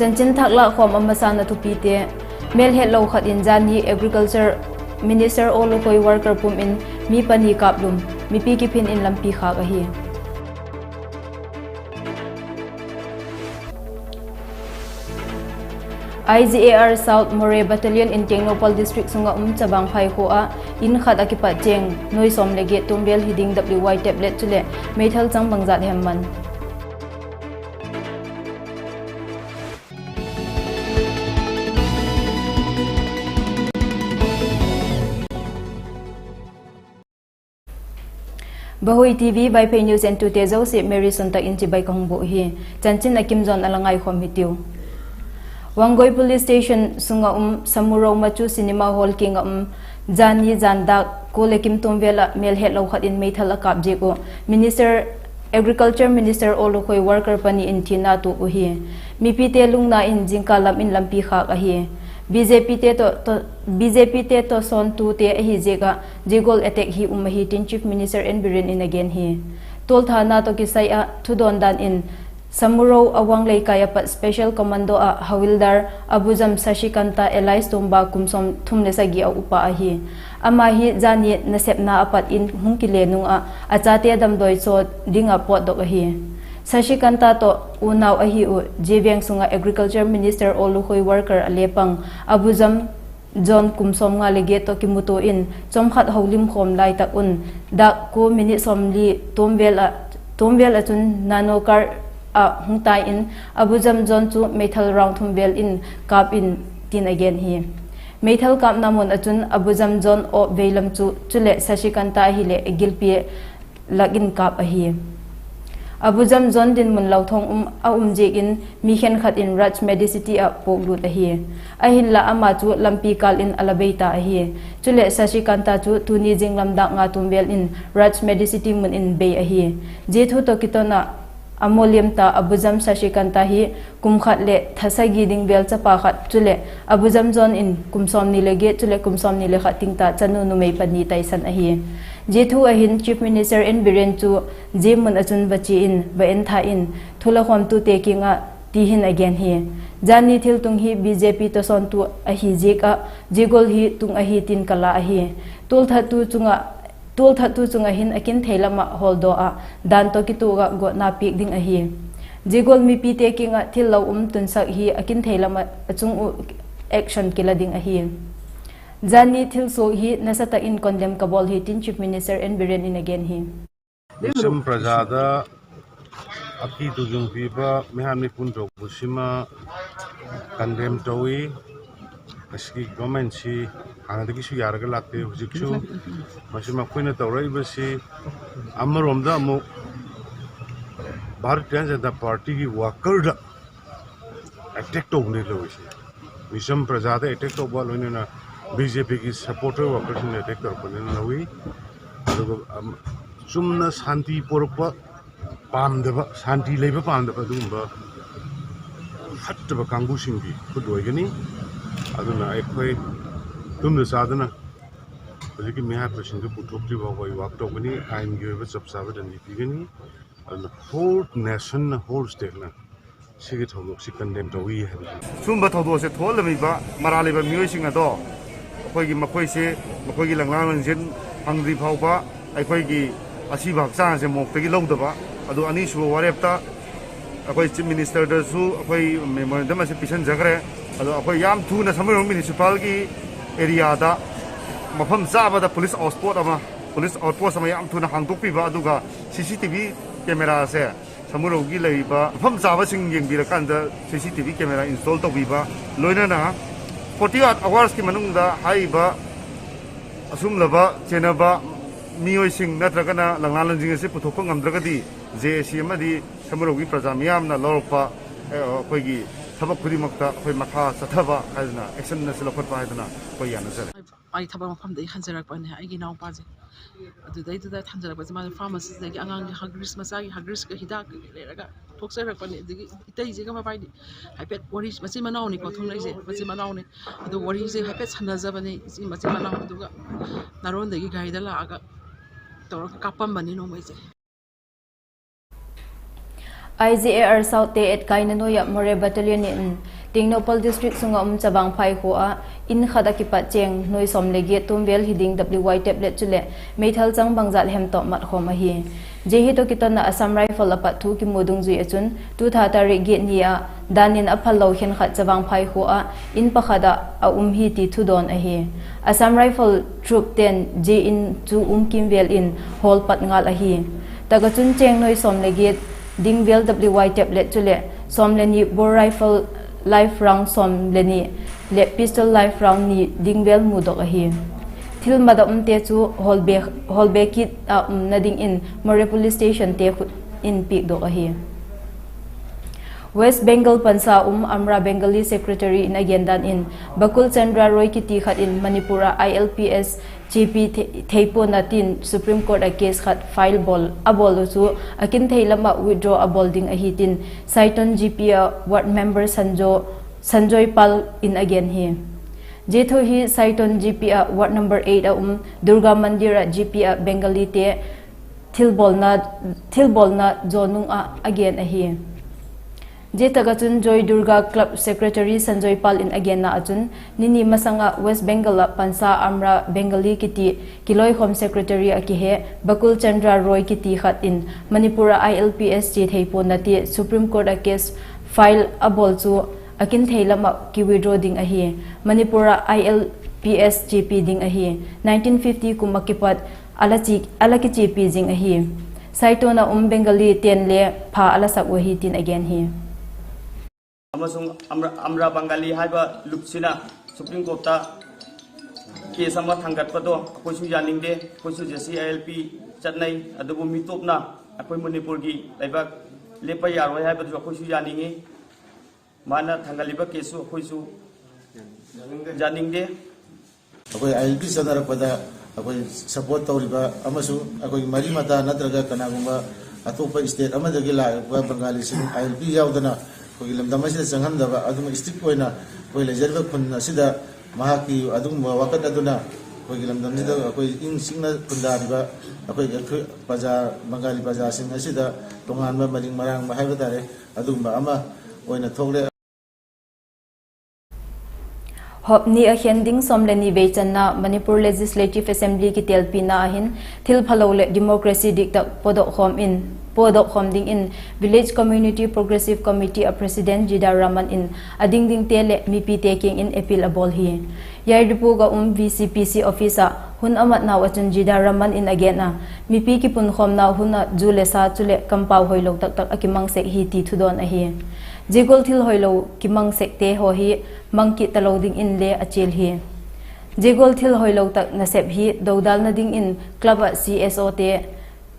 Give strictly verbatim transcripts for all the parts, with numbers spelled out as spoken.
Chanchin thak lâk khawm a masana thupite. Mêlhetlo khat in zani Agriculture Minister Olukhoi worker pum in mi pani kâplum, mipi kiphin in lampi khâk ahi. I G A R South Moreh Battalion in Tengnoupal District sung ah um Chavangphai khua ah in khat ah kipat chêng nuai sawm leh giat tum vêl hi ding W Y tablet chuleh meithal chang bangzat hem man. Vahui T V Vaiphei News entute zosia Mary Suntak in chibai ka hung bûk hi. Chanchin a kim zawn a la ngaikhawm hitiu. Wangoi Police Station sung ah um Samuro Machu Cinema Hall kiang ah um, zani zan dâk kua leh kim tum vêl ah mêlhetlo khat in meithal a kâp ziak uh Minister, Agriculture Minister Olukhoi worker pani in thina tuak uhi. Mipite lungna in zingkal lam in lampi khâk ahi. B J Pte tawh, B J Pte tawh sawntute ahi ziak ah zia gual attack hi um ahi tin Chief Minister N Biren in a gen hi. Tualthana tawh kisai ah thudawn dan in Samuro Awang Leikai ah pat Special Commando ah Havildar Abujam Sashikanta alias Tomba kum sawmthum leh sagi a upa ahi. Ama hi zani nasepna a pat in hung kile nung ah a chate damdawi chaw ding ah pawtdok ahi. Sashikanta tawh unau ahi uh zia veng sung ah Agriculture Minister Olukhoi worker a le pang Abujam John kum sawmnga leh giat tawh kimutua in chawmkhat holimkhawm lai tak un dâk kua minute sawmli tum vêl ah, tum vêl ah chun Nano car ah hung tai in Abujam John chu meithal round thum vêl in kâp in tin a gen hi. Meithal kâpna mun ah chun Abujam John awp vei lam chu chuleh Sashikanta ahileh gilpi lak in kâp ahi. Abujam John dinmun lauthawng um a um ziak in mi khenkhat in Raj Medicity ah puaklut ahi. Ahinla ama chu lampi kâl in a la bei ta ahi. Chuleh Sashikanta chu tuni zinglam dâk nga tum vêl in Raj Medicity mun in bei ahi. Zia thu tawh kiton ah a maw liam ta Abujam Sashikanta hi kum khat leh tha sagi ding vêl chapa khat chuleh Abujam John in kum sawmni leh giat chuleh kum sawmni leh khat ting ta chanu numei pani taisan ahi. Zia thu ah hin Chief Minister N Biren chu zia mun ah chun va chia in va entha in thulakhawmtute kiang ah ti hin a gen hi. Zani thiltung hi B J P tawh sawntu ahi ziak ah zia gual hi tung ahi tin ka la ahi. Tualthattu chung ah, tualthattu chung ah hin a kin thei lam ah hawldaw ah dan tawh kituak ah gawtna piak ding ahi. Zia gual mipite kiang ah thil lo um tunsak hi a kin thei lam ah a chung uh action kila ding ahi. Zani thil suak hi nasa tak in condemn ka bawl hi tin Chief Minister N Biren in a gen hi. Mission Praja da aki tu jung pi ba mihan mi pun tok bu sima condemn to i, aski government si hana da ki su yar ka lak te hujik su, masima kuina tawrai ba si, amaromda mu Bharatiya Janata Party ki worker da attack to ni lo si. Mission Praja da attack to ba lo ni na B J P ki supporter worker sin attack to pa ni na wi. Aduga, um, chumna shanti porok pa pamdaba, shanti leiba pamdaba, adugumba fattaba kangbu singbi khut doi gani. Aduna ai khoi tumna sa dana. Hujik ki mihai pa singbi puthok ti ba hoi wak to gani, ain gi ba chap sa ba dan di pi gani. Aduna whole nation na whole state na. Sigi thawdok si condemn to i hai. Sumba thawdok se thol la mi ba, mara le ba mioi sing a do. ꯑꯩꯈꯣꯏꯒꯤ ꯃꯈꯣꯏꯁꯦ, ꯃꯈꯣꯏꯒꯤ ꯂꯪꯂꯥ ꯂꯪꯖꯦꯜ ꯐꯪꯗ꯭ꯔꯤ ꯐꯥꯎꯕ ꯑꯩꯈꯣꯏꯒꯤ ꯑꯁꯤꯕ ꯍꯛꯆꯥꯡ ꯑꯁꯦ ꯃꯣꯛꯇꯒꯤ ꯂꯧꯗꯕ꯫ ꯑꯗꯨ ꯑꯅꯤꯁꯨꯕ ꯋꯥꯔꯦꯞꯇ ꯑꯩꯈꯣꯏ Chief Ministerꯗꯁꯨ ꯑꯩꯈꯣꯏ memorandum ꯑꯁꯤ ꯄꯤꯁꯤꯟꯖꯈ꯭ꯔꯦ꯫ ꯑꯗꯣ ꯑꯩꯈꯣꯏ ꯌꯥꯝ ꯊꯨꯅ ꯁꯃꯨꯔꯣꯡ municipalꯒꯤ areaꯗ ꯃꯐꯝ ꯆꯥꯕꯗ police outpost ꯑꯃ, police outpost ꯑꯃ ꯌꯥꯝ ꯊꯨꯅ ꯍꯥꯡꯗꯣꯛꯄꯤꯕ, ꯑꯗꯨꯒ C C T V cameraꯁꯦ ꯁꯃꯨꯔꯧꯒꯤ ꯂꯩꯔꯤꯕ ꯃꯐꯝ ꯆꯥꯕꯁꯤꯡ ꯌꯦꯡꯕꯤꯔꯀꯥꯟꯗ C C T V camera install ꯇꯧꯕꯤꯕ, ꯂꯣꯏꯅꯅ forty eight hoursꯀꯤ ꯃꯅꯨꯡꯗ ꯍꯥꯏꯔꯤꯕ ꯑꯁꯨꯝꯂꯕ ꯆꯦꯟꯅꯕ ꯃꯤꯑꯣꯏꯁꯤꯡ ꯅꯠꯇ꯭ꯔꯒꯅ ꯂꯪꯂꯥ ꯂꯪꯖꯤꯡ ꯑꯁꯤ ꯄꯨꯊꯣꯛꯄ ꯉꯝꯗ꯭ꯔꯒꯗꯤ J A C ꯑꯃꯗꯤ ꯁꯃꯨꯔꯧꯒꯤ ꯄ꯭ꯔꯖꯥ ꯃꯤꯌꯥꯝꯅ ꯂꯧꯔꯛꯄ, ꯑ, ꯑꯩꯈꯣꯏꯒꯤ ꯊꯕꯛ ꯈꯨꯗꯤꯡꯃꯛꯇ ꯑꯩꯈꯣꯏ ꯃꯈꯥ ꯆꯠꯊꯕ ꯍꯥꯏꯗꯅ, action ꯑꯁꯤ ꯂꯧꯈꯠꯄ ꯍꯥꯏꯗꯅ ꯑꯩꯈꯣꯏ ꯌꯥꯅꯖꯔꯦ꯫ ꯑꯩ ꯊꯕꯛ ꯃꯐꯝꯗꯒꯤ ꯍꯟꯖꯔꯛꯄꯅꯦ, ꯑꯩꯒꯤ ꯏꯅꯥꯎꯄꯥꯁꯦ꯫ ꯑꯗꯨꯗꯩꯗꯨꯗ ꯍꯟꯖꯔꯛꯄꯁꯦ ꯃꯥꯁꯦ pharmacyꯗꯒꯤ ꯑꯉꯥꯡꯒꯤ Huggies, ꯃꯆꯥꯒꯤ Huggiesꯀ ꯍꯤꯗꯥꯛ ꯀꯩꯀꯩ ꯂꯩꯔꯒ ꯊꯣꯛꯆꯔꯛꯄꯅꯦ꯫ ꯑꯗꯒꯤ ꯏꯇꯩꯁꯤꯒ ꯃꯕꯥꯏꯗꯤ ꯍꯥꯏꯐꯦꯠ ꯋꯥꯔꯤ, ꯃꯆꯤꯟ ꯃꯅꯥꯎꯅꯤꯀꯣ ꯊꯣꯛꯂꯛꯏꯁꯦ, ꯃꯆꯤꯟ ꯃꯅꯥꯎꯅꯤ꯫ ꯑꯗꯣ ꯋꯥꯔꯤꯁꯦ ꯍꯥꯏꯐꯦꯠ ꯁꯥꯟꯅꯖꯕꯅꯦ ꯏꯆꯦ ꯃꯆꯤꯟ ꯃꯅꯥꯎ, ꯑꯗꯨꯒ ꯅꯥꯔꯣꯟꯗꯒꯤ ꯒꯥꯔꯤꯗ ꯂꯥꯛꯑꯒ ꯇꯧꯔꯒ ꯀꯥꯞꯄꯝꯕꯅꯤ ꯅꯣꯡꯃꯩꯁꯦ꯫ I G A R South te etkaina nuai ah Moreh Battalion in Tengnoupal District sung ah um Chavangphai khua ah in khat ah kipat chêng nuai sawm le giat tum vêl hi ding W Y tablet chuleh meithal chang bangzat hem tawh mat khawm ahi. Zia hi tawh kiton ah Assam Rifle a pat thu kimu dungzui ah chun, tu tha tarik giat ni ah dan in a phallo khenkhat Chavangphai khua ah in pakhat ah a um hi ti thudawn ahi. Assam Rifle troop ten zia in chu um kîmvêl in hawl pat ngal ahi. Tak ah chun chêng nuai sawm le giat ding vêl W Y tablet chuleh sawm le ni bore rifle live round sawm le ni leh pistol live round ni ding vêl mudok ahi. Thil mat ah umte chu hawlbe, hawlbe kit ah umna dingin Moreh Police Stationte khut in piakdok ahi. West Bengal pansa um Amra Bengali Secretary in a gendan in, Bakul Chandra Roy kiti khat in Manipur ah I L P S chiapi thei, theipuana tin Supreme Court ah case khat file bawl, a bawl uh chu a kin thei lam ah withdraw a bawl ding ahi tin Saiton G P ah ward member Sanjo, Sanjoy Pal in a gen hi. Zia thu hi Saiton G P ah ward number eight ah um Durga Mandir ah G P ah Bengalite thilbawlna, thilbawlna zaw nung ah a gen ahi. Zia tak ah chun Joy Durga Club Secretary Sanjoy Pal in a genna ah chun, ni ni masang ah West Bengal ah pansa Amra Bengali kiti kiloikhawm secretary ah kihe Bakul Chandra Roy kiti khat in Manipur ah I L P S chia theipuana ti Supreme Court ah case file a bawl chu a kin thei lam ah kiwithdraw ding ahi. Manipur ah I L P S chiapi ding ahi. Nineteen fifty kum ah kipat a la chi, a la kichiapi zing ahi. Saiton ah um Bengali ten le pha a la sak uh ahi tin a gen hi. ꯑꯃꯁꯨꯡ ꯑꯝꯔ-, ꯑꯝꯔꯥ ꯕꯪꯒꯥꯂꯤ ꯍꯥꯏꯕ ꯂꯨꯞꯁꯤꯅ ꯁꯨꯄ꯭ꯔꯤꯝ ꯀꯣꯔꯠꯇ ꯀꯦꯁ ꯑꯃ ꯊꯥꯡꯒꯠꯄꯗꯣ ꯑꯩꯈꯣꯏꯁꯨ ꯌꯥꯅꯤꯡꯗꯦ꯫ ꯑꯩꯈꯣꯏꯁꯨ ꯖꯦ ꯁꯤ ꯑꯥꯏ ꯑꯦꯜ ꯄꯤ ꯆꯠꯅꯩ꯫ ꯑꯗꯨꯕꯨ ꯃꯤꯇꯣꯞꯅ ꯑꯩꯈꯣꯏ ꯃꯅꯤꯄꯨꯔꯒꯤ ꯂꯩꯕꯥꯛ ꯂꯦꯞꯄ ꯌꯥꯔꯣꯏ ꯍꯥꯏꯕꯗꯨꯁꯨ ꯑꯩꯈꯣꯏꯁꯨ ꯌꯥꯅꯤꯡꯉꯤ꯫ ꯃꯥꯅ ꯊꯥꯡꯒꯠꯂꯤꯕ ꯀꯦꯁꯁꯨ ꯑꯩꯈꯣꯏꯁꯨ ꯌꯥꯅꯤꯡꯗꯦ꯫ ꯑꯩꯈꯣꯏ ꯑꯥꯏ ꯑꯦꯜ ꯄꯤ ꯆꯠꯅꯔꯛꯄꯗ ꯑꯩꯈꯣꯏ ꯁꯄꯣꯔꯠ ꯇꯧꯔꯤꯕ ꯑꯃꯁꯨꯡ ꯑꯩꯈꯣꯏꯒꯤ ꯃꯔꯤ ꯃꯇꯥ ꯅꯠꯇ꯭ꯔꯒ ꯀꯅꯥꯒꯨꯝꯕ ꯑꯇꯣꯞꯄ ꯁ꯭ꯇꯦꯠ ꯑꯃꯗꯒꯤ ꯂꯥꯛꯂꯤꯕ ꯕꯪꯒꯥꯂꯤꯁꯤꯡ ꯑꯥꯏ ꯑꯦꯜ ꯄꯤ ꯌꯥꯎꯗꯅ ꯑꯩꯈꯣꯏꯒꯤ ꯂꯝꯗꯝ ꯑꯁꯤꯗ ꯆꯪꯍꯟꯗꯕ, ꯑꯗꯨꯝ ꯏꯁꯇ꯭ꯔꯤꯛ ꯑꯣꯏꯅ ꯑꯩꯈꯣꯏ ꯂꯩꯖꯔꯤꯕ ꯈꯨꯟ ꯑꯁꯤꯗ ꯃꯍꯥꯛꯀꯤ ꯑꯗꯨꯒꯨꯝꯕ ꯋꯥꯀꯠ ꯑꯗꯨꯅ ꯑꯩꯈꯣꯏꯒꯤ ꯂꯝꯗꯝꯁꯤꯗ ꯑꯩꯈꯣꯏ ꯏꯪ ꯆꯤꯛꯅ ꯈꯨꯟꯗꯥꯔꯤꯕ ꯑꯩꯈꯣꯏ, ꯑꯩꯈꯣꯏ ꯄ꯭ꯔꯖꯥ, ꯕꯪꯒꯥꯂꯤ ꯄ꯭ꯔꯖꯥꯁꯤꯡ ꯑꯁꯤꯗ ꯇꯣꯉꯥꯟꯕ ꯃꯔꯤꯡ ꯃꯔꯥꯡꯕ ꯍꯥꯏꯕ ꯇꯥꯔꯦ, ꯑꯗꯨꯒꯨꯝꯕ ꯑꯃ ꯑꯣꯏꯅ ꯊꯣꯛꯂꯦ꯫ Hop ni a khen ding sawm le ni vei channa Manipur Legislative Assembly kitelpina ah hin thil phalo leh democracy diktak pawtdok khawm in, pawtdok khawm dingin Village Community Progressive Committee a President Jidaraman in a dingdingte leh mipite kiang in appeal a bawl hi. Yairipok ah um V C P C office ah hun a matnau ah chun Jidaraman in a gen a, mipi kipunkhawmnau hun ah zu le sa chuleh kampau hoilo taktak a kimang sek hi ti thudawn ahi. Zia gual thil hoilo kimang sekte haw hi mang kit talo dingin le a chial hi. Zia gual thil hoilo tak nasep hi dodalna dingin club ah C S O te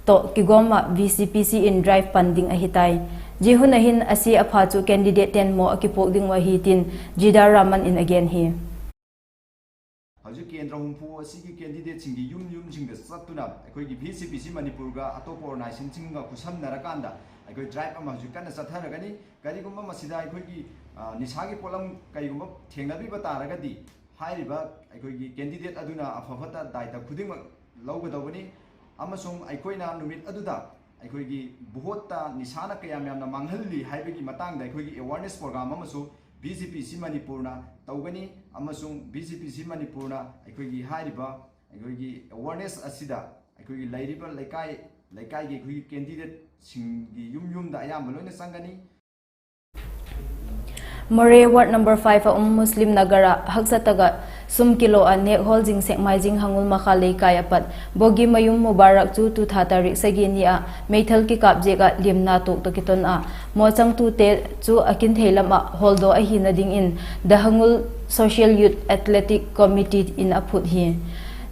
tawh kigawm ah V C P C in drive pan ding ahi tai. Zia hun ah hin a sia a pha chu candidate ten maw a kipuak ding uh ahi tin Jidaraman in a gen hi. ꯍꯧꯖꯤꯛ ꯀꯦꯟꯗ꯭ꯔ ꯍꯨꯝꯐꯨ ꯑꯁꯤꯒꯤ ꯀꯦꯟꯗꯤꯗꯦꯠꯁꯤꯡꯒꯤ ꯌꯨꯝ ꯌꯨꯝꯁꯤꯡꯗ ꯆꯠꯇꯨꯅ ꯑꯩꯈꯣꯏꯒꯤ V C ꯄꯤ ꯁꯤ ꯃꯅꯤꯄꯨꯔꯒ ꯑꯇꯣꯞꯄ ꯑꯣꯔꯒꯅꯥꯏꯖꯦꯁꯟꯁꯤꯡꯒ ꯈꯨꯠꯁꯝꯅꯔꯀꯥꯟꯗ ꯑꯩꯈꯣꯏ ꯗ꯭ꯔꯥꯏꯚ ꯑꯃ ꯍꯧꯖꯤꯛ ꯀꯟꯅ ꯆꯠꯊꯔꯒꯅꯤ꯫ ꯀꯔꯤꯒꯨꯝꯕ ꯃꯁꯤꯗ ꯑꯩꯈꯣꯏꯒꯤ, ꯑ, ꯅꯤꯁꯥꯒꯤ ꯄꯣꯠꯂꯝ ꯀꯔꯤꯒꯨꯝꯕ ꯊꯦꯡꯅꯕꯤꯕ ꯇꯥꯔꯒꯗꯤ ꯍꯥꯏꯔꯤꯕ ꯑꯩꯈꯣꯏꯒꯤ ꯀꯦꯟꯗꯤꯗꯦꯠ ꯑꯗꯨꯅ ꯑꯐ ꯐꯠꯇ ꯗꯥꯏꯇ ꯈꯨꯗꯤꯡꯃꯛ ꯂꯧꯒꯗꯧꯕꯅꯤ꯫ ꯑꯃꯁꯨꯡ ꯑꯩꯈꯣꯏꯅ ꯅꯨꯃꯤꯠ ꯑꯗꯨꯗ ꯑꯩꯈꯣꯏꯒꯤ ꯚꯣꯠꯇ ꯅꯤꯁꯥꯅ ꯀꯌꯥꯝ ꯌꯥꯝꯅ ꯃꯥꯡꯍꯜꯂꯤ ꯍꯥꯏꯕꯒꯤ ꯃꯇꯥꯡꯗ ꯑꯩꯈꯣꯏꯒꯤ ꯑꯦꯋꯥꯔꯅꯦꯁ ꯄ꯭ꯔꯣꯒ꯭ꯔꯥꯝ ꯑꯃꯁꯨ ꯚꯤ ꯁꯤ ꯄꯤ ꯁꯤ ꯃꯅꯤꯄꯨꯔꯅ ꯇꯧꯒꯅꯤ꯫ ꯑꯃꯁꯨꯡ ꯚꯤ ꯁꯤ ꯄꯤ ꯁꯤ ꯃꯅꯤꯄꯨꯔꯅ ꯑꯩꯈꯣꯏꯒꯤ ꯍꯥꯏꯔꯤꯕ ꯑꯩꯈꯣꯏꯒꯤ ꯑꯦꯋꯥꯔꯅꯦꯁ ꯑꯁꯤꯗ ꯑꯩꯈꯣꯏꯒꯤ ꯂꯩꯔꯤꯕ ꯂꯩꯀꯥꯏ ꯂꯩꯀꯥꯏꯒꯤ ꯑꯩꯈꯣꯏꯒꯤ ꯀꯦꯟꯗꯤꯗꯦꯠꯁꯤꯡꯒꯤ ꯌꯨꯝ ꯌꯨꯝꯗ ꯑꯌꯥꯝꯕ ꯂꯣꯏꯅ ꯆꯪꯒꯅꯤ꯫ Moreh Ward number five a um Muslim Nagar ah haksa tak ah sum kilo ah nêk hawl zing sek mai zing Hangul Makha Leikai a pat Bogimayum Mubarak chu tu tha tarik sagi ni ah meithal kikâp ziak ah liamna tuak tawh kiton ah, mawchangtute chu a kin thei lam ah hawldaw ahina dingin The Hangul Social Youth Athletic Committee in a phut hi.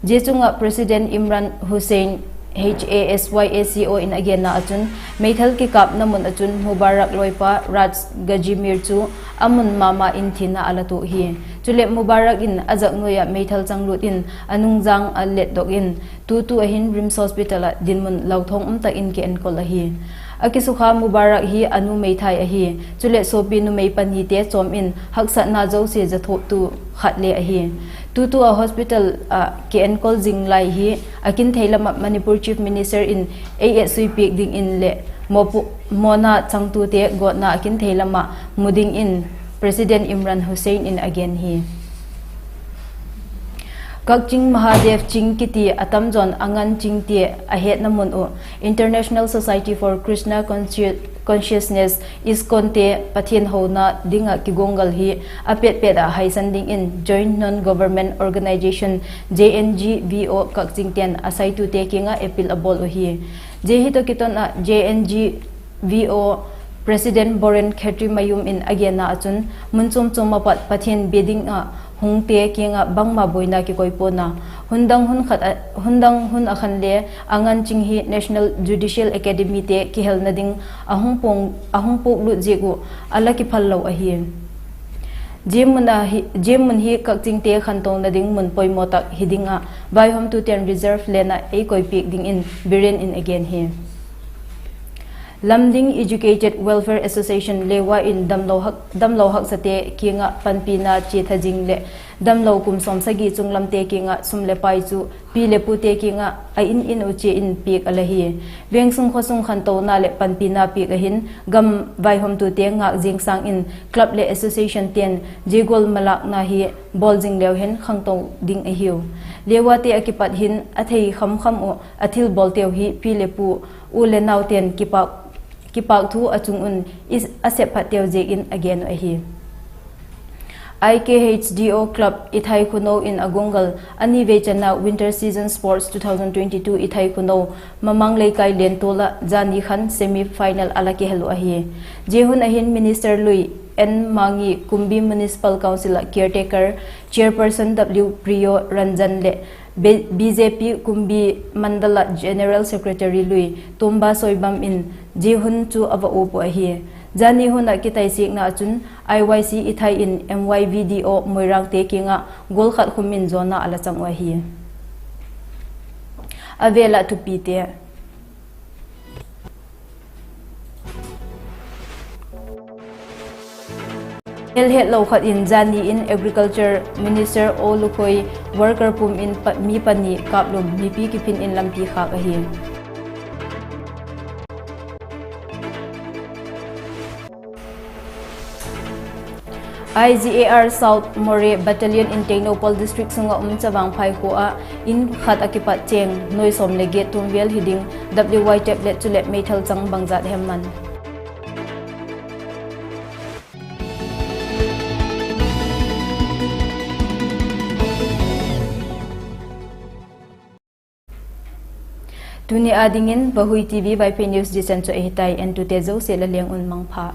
Zia chung ah President Imran Hussain, H A S Y A C O in a genna ah chun, meithal kikâpna mun ah chun Mubarak lawipa Raj Gajimir chu a mun ma ma in thina a la tuak hi. Chuleh Mubarak in a zak nuai ah meithal changlut in a nungzâng a letdok in, tutu ah hin RIMS Hospital ah dinmun lauthawng um tak in kienkol ahi. A kisukha Mubarak hi a nu meithai ahi. Chuleh suapi numei panite chawm in haksatna zosia zathuaktu khat le ahi. Tutu ah hospital ah kienkol zing lai hi a kin thei lam ah Manipur Chief Minister in ei etsui piak dingin leh mawpu-, mawna changtute gawtna a kin thei lam ah mu dingin President Imran Hussain in a gen hi. Kakching Mahadev Ching kiti a tamzawn Angan Ching tia a hetna mun uh International Society for Krishna Consci-, Consciousness, ISKCON te Pathian hona ding ah kiguanggal hi a petpet ah haisan dingin Joint Non-Government Organisation, J N G V O, Kakching ten a saitute kiang ah appeal a bawl uhi. Zia hi tawh kiton ah J N G V O President Boren Khetrimayum in a genna ah chun, mun chuam chuam ah pat Pathian bia ding ah hungte kiang ah bangma buaina kikoipua'n a, hun dang hun khat a, hun dang hun ah khan le Angan Ching hi National Judicial Academy te kihelna ding a hung puak, a hung puaklut ziak uh a la kiphal lo ahi. Zia mun a hi, zia mun hi Kakchingte khantona ding mun poimaw tak hi ding ah, vaihawmtute'n reserve land ah ei koipiak dingin Biren in a gen hi. Lumding Educated Welfare Association, LEWA in damlo hak, damlo haksate kiang ah panpina chia tha zing leh damlo kum sawmsagi chunglamte kiang ah sum leh pai chu pi leh pute kiang ah a in in uh chia in piak a la hi. Veng sung khawsung khantona leh panpina piak ahin, gam vaihawmtute ngâk ziang sâng in club leh association te'n zia gual malâkna hi bawl zing leu hin khangto ding ahiu. LEWA te ah kipat hin a thei kham kham uh a thilbawlteu hi pi leh pu, u leh naute'n kipâk, kipâkthu a chung un i, a sep phatteu ziak in a gen uh ahi. I K H D O Club Ithai Khunou in a guanggal a ni vei channa Winter Season Sports two thousand twenty-two Ithai Khunou, Mamang Leikai Lentual ah zani khan semi final a la kihel uh ahi. Zia hun ah hin Minister lui N Mangi, Kumbi Municipal Council ah Caretaker Chairperson W Priyo Ranjan leh B-, B J P Kumbi Mandal ah General Secretary lui Tumba Soibam in zia hun chu a va uap uh ahi. Zani hun ah kitaisikna ah chun I Y C Ithai in M Y V D O Moirangte kiang ah goal khat khum in zawna a la chang uh ahi. A vêl ah thupite. Hel hetlo khat in zani in Agriculture Minister O Lukhoi worker pum in pa-, mi pani kâplum mipi kiphin in lampi khâk ahi. I G A R South Moreh Battalion in Tengnoupal District sung ah um Chavangphai khua ah in khat ah kipat chêng nuai sawm leh giat tum vêl hi ding W Y tablet chuleh meithal chang bangzat hem man. Tuni â dingin Vahui T V Vaiphei News zia chan chu ahi tai, entute zosia la leng un mangpha.